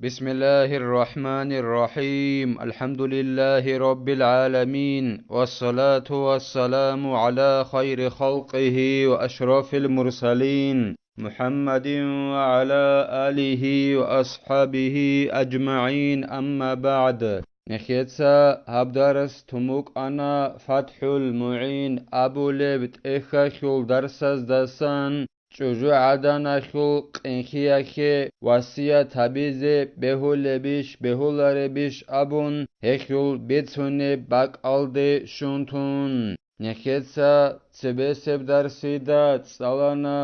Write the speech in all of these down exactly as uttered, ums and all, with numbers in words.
بسم الله الرحمن الرحيم. الحمد لله رب العالمين. والصلاة والسلام على خير خلقه وأشرف المرسلين محمد وعلى آله وأصحابه أجمعين. أما بعد. Нехеца гьаб дарс тумукъана ФатхӀул МугӀин абулеб тӀехьалъул дарсаздасан. ЧӀужугӀаданалъул къинхиялъе васият гьабизе бегьулебищ, бегьуларебищ абун, гьелъул бицунеб бакӀалде щун тун. Нехеца цебесеб дарсида цӀалана,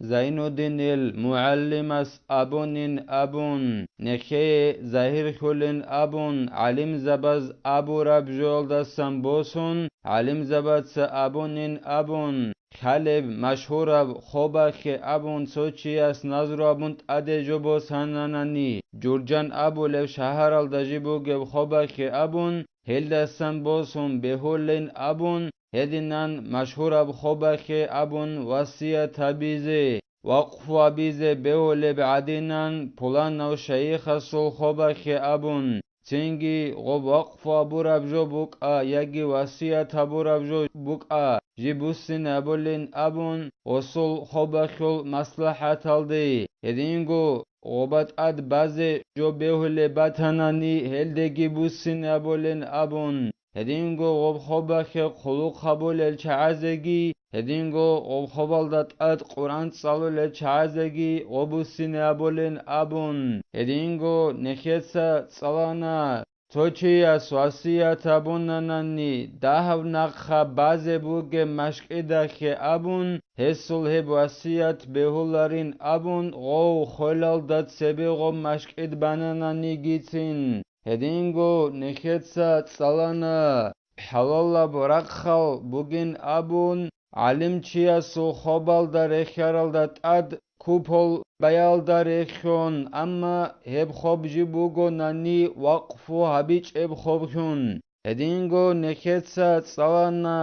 Зайнуддинил мугӀалимас абунин абун, нехее загьирлъулин абун, гӀалимзабаз абураб жоялдасан босун, гӀалимзабаца абунин абун, лъалеб машгьураб хобалъе абун цо чияс назру абун тӀаде жо босананани, Журжан абулеб шагьаралда жиб бугеб хобалъе абун, гьелдасан босун бегьулин абун, гьединан машгьураб хобалъе абун васият гьабизе, вакъфу гьабизе бегьулеб гӀадинан пуланав шайихасул хобалъе абун, цинги гъоб вакъфу абураб жо букӀа яги васият гьабураб жо букӀа, жиб буссине абулин абун, гъосул хобалъул маслахӀаталде, гьединго гъоба тӀад базе жо бегьулеб батанани, гьелдеги буссине абулин абун, гьединго гъоб хобалъе хъулухъ гьабулел чагӀазеги, гьединго гъоб хобалда тӀад Къуръан цӀалулел чагӀазеги гъоб буссине абулин абун, гьединго нехеца цӀалана, цо чияс васият гьабунанани, дагьаб нахъа базе бугеб машкӀидалъе абун, гьесул гьеб васият бегьуларин абун, гъов хвелалда цебе гъоб машкӀид банананигицин. Гьединго нехеца цӀалана, хӀалалаб рахъал бугин абун, гӀалимчиясул хобалда рехьаралда тӀад купол баялда рехьун, амма гьеб хоб жиб бугонани вакъфу гьабичӀеб хоблъун. Гьединго нехеца цӀалана,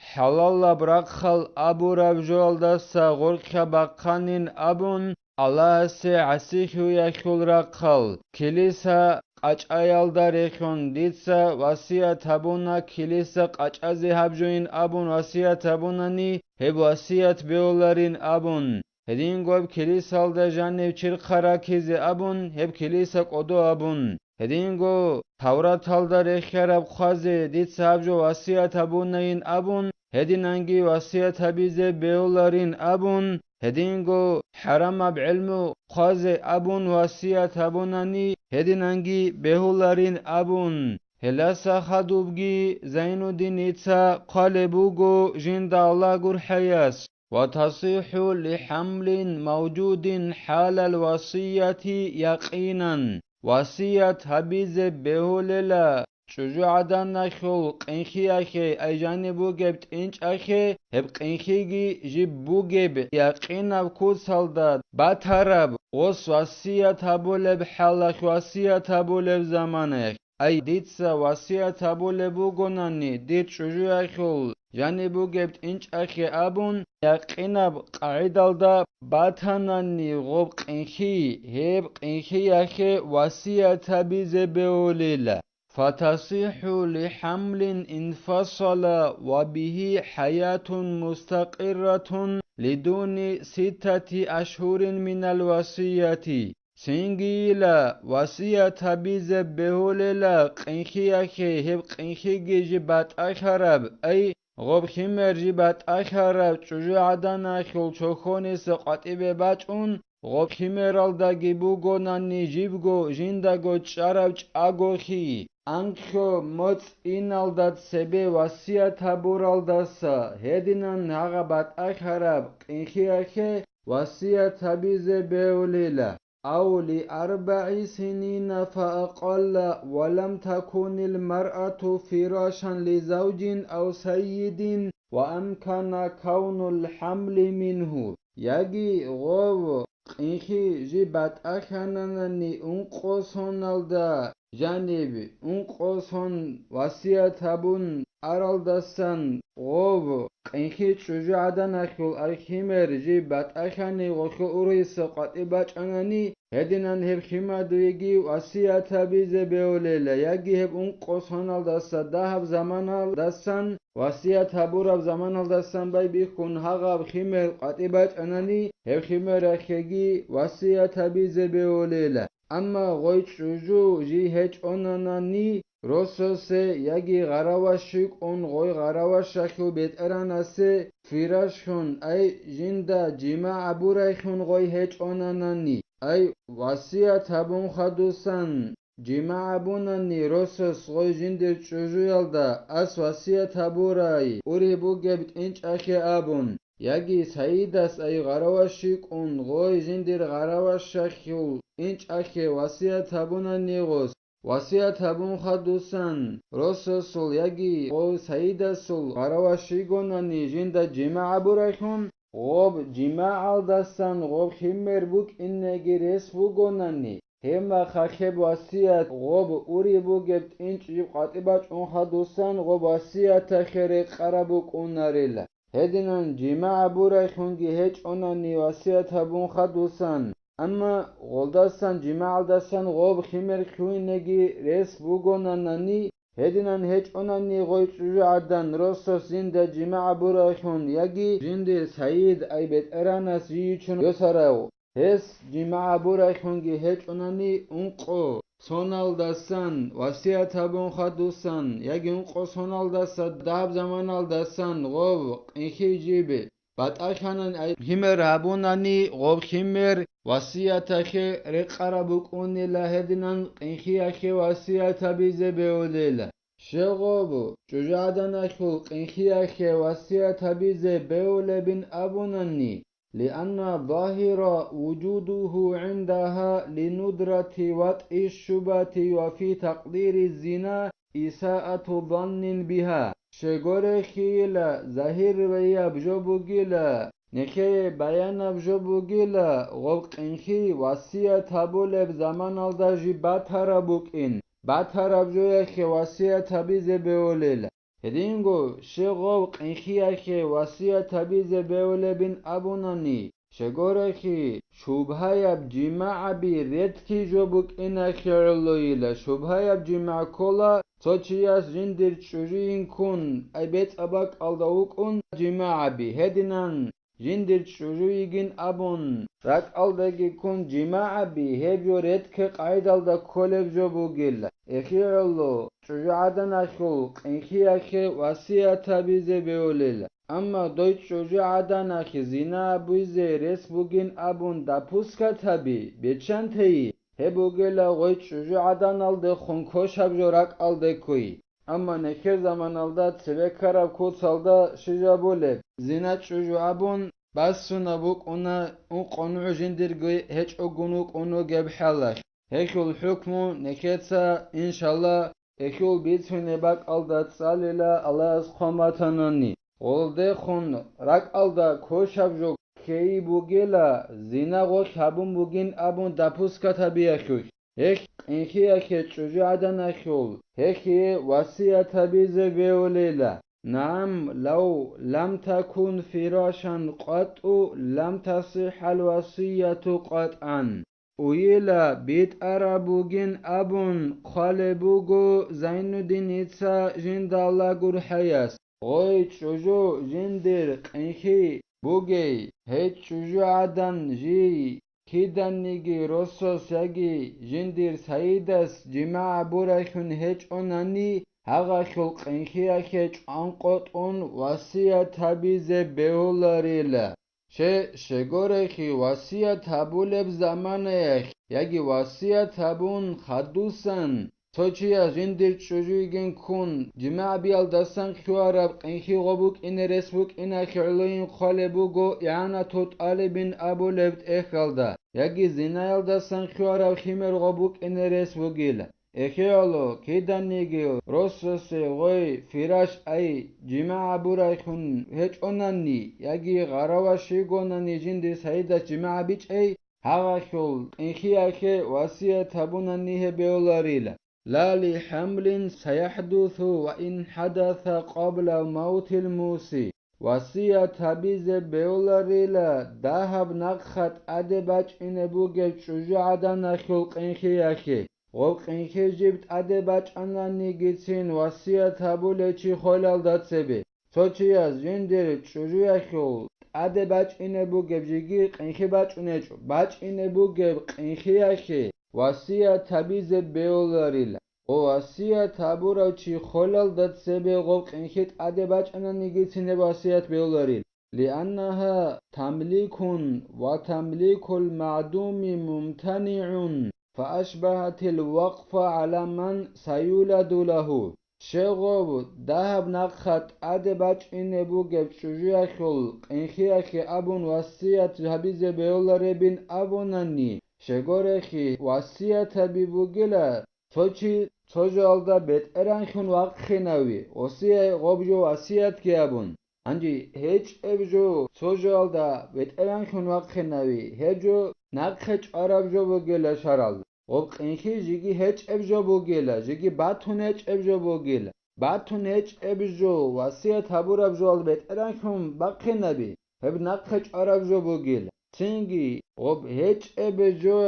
хӀалалаб рахъал абураб жоялдаса гъоркьа бахъанин абун, Аллагьасе гӀасихьуялъул рахъал, килиса къачӀаялда рехьун дица васият гьабуна, килиса къачӀазе гьаб жойин абун васият гьабунани, гьеб васият беоларин абун. Гьединго гьеб килисалда жанив чирхъа ракизе абун, гьеб килиса кӀодо абун. Гьединго Тавраталда рехьараб хъвазе дица гьаб жо васият гьабунайин абун, гьединанги васият гьабизе беоларин абун, гьединго хӀарамаб гӀелму хъвазе абун васият гьабунани, гьединанги бегьуларин абун. Гьелдаса хадубги Зайнуддиница хъвалеб буго жинда Аллагь гурхӀаяс. وتصح لحمل موجود حال الوصية يقينا. Васият гьабизе бегьулела чӀужугӀаданалъул къинхиялъе, ай жаниб бугеб тӀинчӀалъе, гьеб къинхиги жиб бугеб якъинаб куцалда батараб, гъос васият гьабулеб хӀалалъ, васият гьабулеб заманаялъ. Ай, дица васият гьабулеб бугонани, дир чӀужуялъул жаниб бугеб тӀинчӀалъе абун, якъинаб къагӀидалда батанани гъоб къинхи, гьеб къинхиялъе васият гьабизе бегьулила. فتصح لحمل انفصل وبه حياة مستقرة لدون ستة أشهر من الوصية. Цинги йила васият гьабизе бегьулела къинхиялъе, гьеб къинхиги жиб батӀалъараб, ай, гъоб химер жиб батӀалъараб чӀужугӀаданалъул чохьониса къватӀибе бачӀун, гъоб химералдаги бугонани жибго жиндаго чӀарав чӀагохи, анкьго моцӀ иналда цебе васият гьабуралдаса, гьединан гьагъа батӀалъараб къинхиялъе васият гьабизе бегьулила. أو لأربع سنين فأقل ولم تكن المرأة فراشا لزوج أو سيد وأمكن كون الحمل منه. Яги гъов къинхи жиб батӀахьананани ункъо соналда жаниб, ункъо сон васият гьабун, аралдасан гъов къинхи чӀужугӀаданалъул ай химер жиб батӀалъани гъолъул ургьиса къватӀиб бачӀанани, гьединан гьеб химадуеги васият гьабизе бегьулела, яги гьеб ункъо соналдаса дагьаб заманалдасан, васият гьабураб заманалдасан байбихьун гьагъаб химер къватӀиб бачӀанани, гьеб химералъеги васият гьабизе бегьулела. Амма гъой чӀужу жий гьечӀонанани, рососе яги гъараваши кӀун гъой гъаравашалъул бетӀеранасе фирашхун, ай жинда жимагӀ гьабурайхун гъой гьечӀонанани, ай васият гьабун хадусан, жимагӀ гьабунани росас гъой жиндир чӀужуялда ас васият гьабурай, ургьиб бугеб тӀинчӀахъе абун, яги сайидас ай гъараваши кӀун гъой жиндир гъаравашахъул тӀинчӀахъе васият гьабунани гъос, васият гьабун хадусан, росасул яги гъов сайидасул гъараваши гонани жинда жимагӀ гьабурайхун, гъоб жимагӀалдасан гъоб химер букӀинеги рес бугонани, гьебмахалъеб васият гъоб ургьиб бугеб тӀинчӀ жиб къватӀиб бачӀун хадусан гъоб васиятахъе рекъараб букӀунарила. Гьединан жимагӀ гьабурайхунги гьечӀонани васият гьабун хадусан, амма гъолдасан жимагӀалдасан гъоб химер лъугьинеги рес бугонанани, гьединан гьечӀонани гъой чӀужугӀадан росас жинда жимагӀ гьабурайхун яги жиндир сайид ай бетӀеранас жийичун йосарав, гьес жимагӀ гьабурайхунги гьечӀонани ункъо соналдасан васият гьабун хадусан яги ункъо соналдаса дагьаб заманалдасан гъов къинхи жибе батӀалъанан ай химер гьабунани, гъоб химер васиятахъе рекъараб букӀунила, гьединан къинхиялъе васият гьабизе бегьулела. Щегъобу чӀужугӀаданалъул къинхиялъе васият гьабизе бегьулебин абунани, لأن الظاهر وجوده عندها لندرة وطئ الشبهة وفي تقدير الزنا إساءة ظن بها. Щегорехъийила, загьирвеяб жо бугила, нехее баянаб жо бугила, гъоб къинхи васият гьабулеб заманалда жиб батараб букӀин, батараб жоялъе васият гьабизе бегьулела. Гьединго щегъов къинхиялъе васият гьабизе бегьулебин абунани, щегорехъи, шубгьаяб жимагӀаби редкий жо букӀиналъе гӀолойила, шубгьаяб жимагӀ ккола, цо чияс жиндир чӀужуйин ккун, ай бецӀаб бакӀалда вукӀун жимагӀаби, гьединан жиндир чӀужу йигин абун, ракӀалдаги ккун жимагӀаби, гьеб жо редкий къайдалда кколеб жо бугила. ЭхигӀоло чӀужугӀаданалъул къинхиялъе васият гьабизе бегьулел. Амма дой чӀужугӀаданалъе зина абизе рес бугин абун допускат гьаби, бечантайи, гьеб бугила гъой чӀужугӀаданалдехун кошаб жо ракӀалде ккуй. Амма нехер заманалда цебе ккараб куцалда щиб жабулеб? Зина чӀужу абун, бассунаб букӀуна ункъо нугӀ жиндирго гьечӀогун вукӀун вугеб хӀалалъ. Гьелъул хӀукму нехеца, иншалла, гьелъул бицунеб бакӀалда цӀалила Аллагьас хъван батанани. Гъолдехун ракӀалда кошаб жо ккей бугела, зина гъолъ гьабун бугин абун допускат гьабиялъулъ. Гьелъ къинхиялъе чӀужугӀаданалъул гьелъие васият гьабизе бегьулела. نعم، لو لم تكن فراشا قط لم تصح الوصية قطعا. Уйила битӀараб бугин абун хъвалеб буго Зайнуддиница жинда Аллагь гурхӀаяс. Гъой чӀужу жиндир къинхи бугей, гьей чӀужугӀадан жий киданиги росас яги жиндир сайидас жимагӀ гьабуралъун гьечӀонани, гьагъалъул къинхиялъе чӀванкъотӀун васият гьабизе бегьуларила. Че щегорехи васият гьабулеб заманаялъ яги васият гьабун хадусан, цо чияс жиндир чӀужуйгин ккун, жимагӀбиялдасан лъугьараб къинхи гъо букӀине рес букӀиналъе гӀолойин хъвалеб буго игӀанату тӀалибин абулеб тӀехьалда, яги зинаялдасан лъугьараб химер гъо букӀине рес бугила. ЭхигӀоло киданиги росасе гъой фираш ай жимагӀ гьабурайхун гьечӀонани, яги гъараваши гонани жинди сайидас жимагӀ бичӀей, гьагъалъул къинхиялъе васият гьабунани гьеб бегьуларила. لا لحمل سيحدث وإن حدث قبل موت الموصي. Васият гьабизе бегьуларила дагьаб нахъа тӀаде бачӀине бугеб чӀужугӀаданалъул къинхиялъе. Гъоб къинхи жиб тӀаде бачӀананигицин васият гьабулев чи холелда цебе. Цо чияс жиндир чӀужуялъул тӀаде бачӀине бугеб жеги къинхи бачӀунечӀо, бачӀине бугеб къинхиялъе васият гьабизе бегьуларила. Ва васият гьабурав чи холелда цебе гъоб къинхи тӀаде бачӀананигицин гьеб васият бегьуларила. لأنها تمليك وتمليك المعدوم ممتنع، فأشبهت الوقف على من سيولد له. Щегъов дагьаб нахъа тӀаде бачӀине бугеб чӀужуялъул къинхиялъе абун васият гьабизе бегьуларебин абунани, щегорехъи васият гьаби бугила, цо чи цо жоялда бетӀеранлъун вахъинави, осие гъоб жо васиятги абун. Гьанже гьечӀеб жо цо жоялда бетӀеранлъун вахъинави, гьеб жо нахъе чӀвараб жо бугела шарал. Гъоб къинхи жеги гьечӀеб жо бугела, жеги батун гьечӀеб жо бугела. Батун гьечӀеб жо васият гьабураб жоялда бетӀеранлъун бахъинаби, гьеб нахъе чӀвараб жо бугела. Цинги гъоб гьечӀеб жо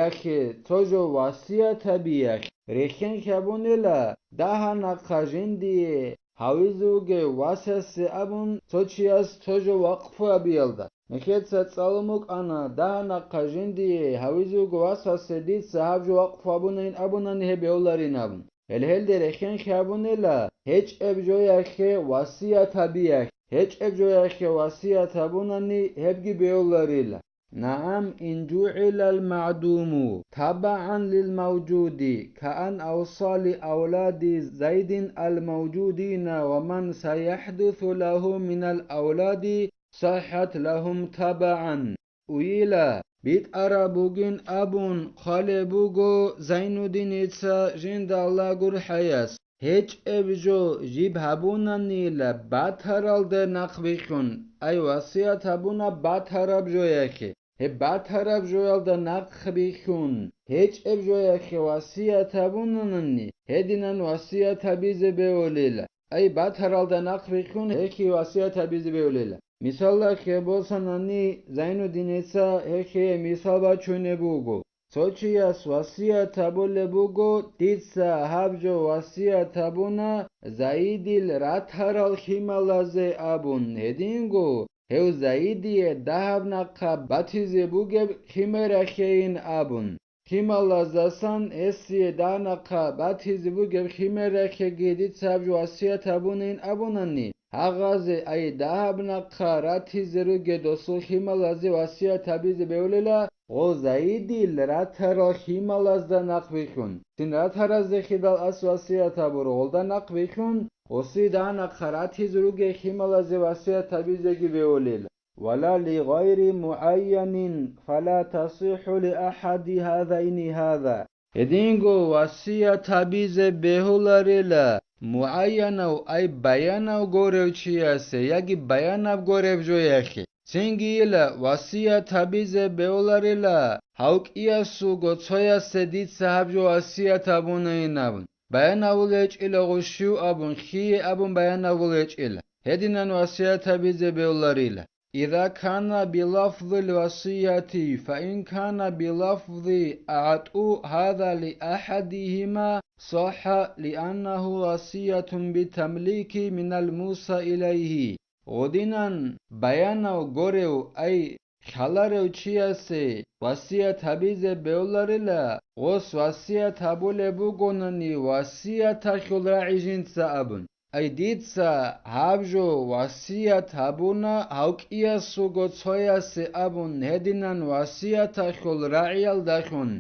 яхъе цо жо васият гьабиялъ рехьенлъи гьабунела дагьа нахъа жиндие гьавизе вугев васасе абун цо чияс цо жо вакъфу гьабиялда. Нехеца цӀалун букӀана, дагьа нахъа жиндие гьавизе вуго васасе дица гьаб жо вакъфу гьабунайин абунани гьеб бегьуларин абун. Гьел гьелде рехьенлъи гьабунела, гьечӀеб жоялъе васият гьабиялъ, гьечӀеб жоялъе васият гьабунани гьебги бегьуларила. نعم، إن جعل المعدوم تبعا للموجود، كأن أوصى لأولاد زيد الموجودين ومن سيحدث له من الأولاد صحت لهم تبعا. Уйила, битӀараб бугин абун хъвалеб буго Зайнудиница жинда Аллагь гурхӀаяс. ГьечӀеб жо жиб гьабунанила батаралда нахъ бихьун, ай васият гьабуна батараб жояхъе. Гьеб батараб жоялда нахъ бихьун, гьечӀеб жояхъе васият гьабунанани, гьединан васият гьабизе бегьулила. Ай батаралда нахъ бихьун, гьехъе васият гьабизе бегьулила. Мисалда, гьеб босанани, Зайнудиница гьехъе мисал бачунеб буго. Цо чияс васият гьабулеб буго, дица гьаб жо васият гьабуна Заидил ратарал хималазе абун, гьединго гьев Заидие дагьаб нахъа батизе бугеб химерахъейин абун. Хималаздасан гьесие дагьаб нахъа батизе бугеб химерахъеги дица гьаб жо васият гьабунин абунани, гьагъазе, ай дагьаб нахъа ратизе ругел досул хималазе васият гьабизе бегьулила, гъо Заидил ратарал хималазда нахъ бихьун. Цин ратараздехидал ас васият гьабуро, гъолда нахъ бихьун, гъосие дагьаб нахъа ратизе ругел хималазе васият гьабизеги бегьулила. ولا لغير معين، فلا تصح لأحد هذين هذا. Гьединго васият гьабизе бегьуларила мугӀайянав, ай баянав горев чиясе яги баянаб гореб жояхъе. Цинги йила васият гьабизе бегьуларила гьав кӀиясулго цоясе дица гьаб жо васият гьабунайин абун. Баянавул гьечӀила гъущив абун, хие абун баянавул гьечӀила. Гьединан васият гьабизе бегьуларила. إذا كان بلفظ الوصية، فإن كان بلفظ أعطوا هذا لأحدهما صح، لأنه وصية بتمليك من الموصى إليه. Гъодинан баянав горев, ай хьаларев чиясе васият гьабизе бегьуларила, гъос васият гьабулеб бугонани васияталъул рагӀи жинца абун. Ай дица гьаб жо васият гьабуна гьав кӀиясулго цоясе абун, гьединан васияталъул рагӀиялдалъун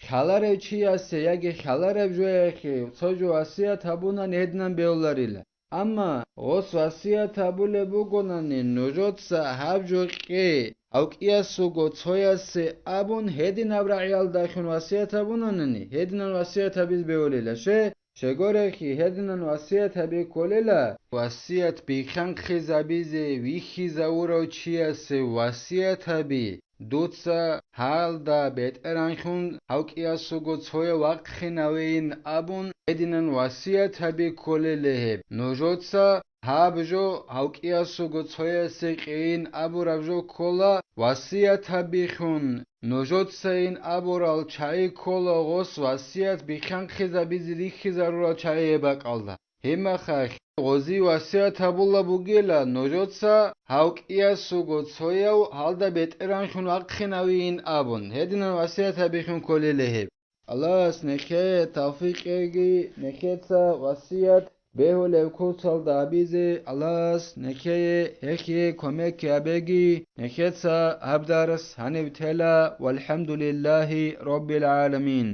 хьаларев чиясе яги хьалареб жояхъе цо жо васият гьабунани гьединан бегьуларила. Амма гъос васият гьабулеб бугонани нужеца гьаб жо кье гьав кӀиясулго цоясе абун, гьединаб рагӀиялдалъун васият гьабунанани, гьединан васият гьабизе бегьулила. Ще, щегорехъи, гьединан васият гьаби кколила, васият бихьанхъизабизе вихьизавурав чиясе васият гьаби, дуца гьалда бетӀергьанлъун гьав кӀиясулго цояв вахъинавейин абун, гьединан васият гьаби кколеле гьеб. Нужеца гьаб жо гьав кӀиясулго цоясе кьейин абураб жо ккола, васият гьабихъун, нужецайин абурал чагӀи ккола гъос васият бихьанхъизабизе рихьизарурал чагӀи гьеб бакӀалда. Гьебмахалъ, гъози васият гьабула бугила, нужеца гьав кӀиясулго цояв гьалда бетӀергьанлъун вахъинавейин абун, гьединан васият гьабихъун кколеле гьеб. Аллагьас нехее тавфикъ кьеги, нехеца васият бегьулеб куцалда гьабизе Аллагьас нехее гьехие кумек гьабеги, нехеца гьаб дарс гьаниб тела, валхӀамдулиллагьи раббил гӀаламин.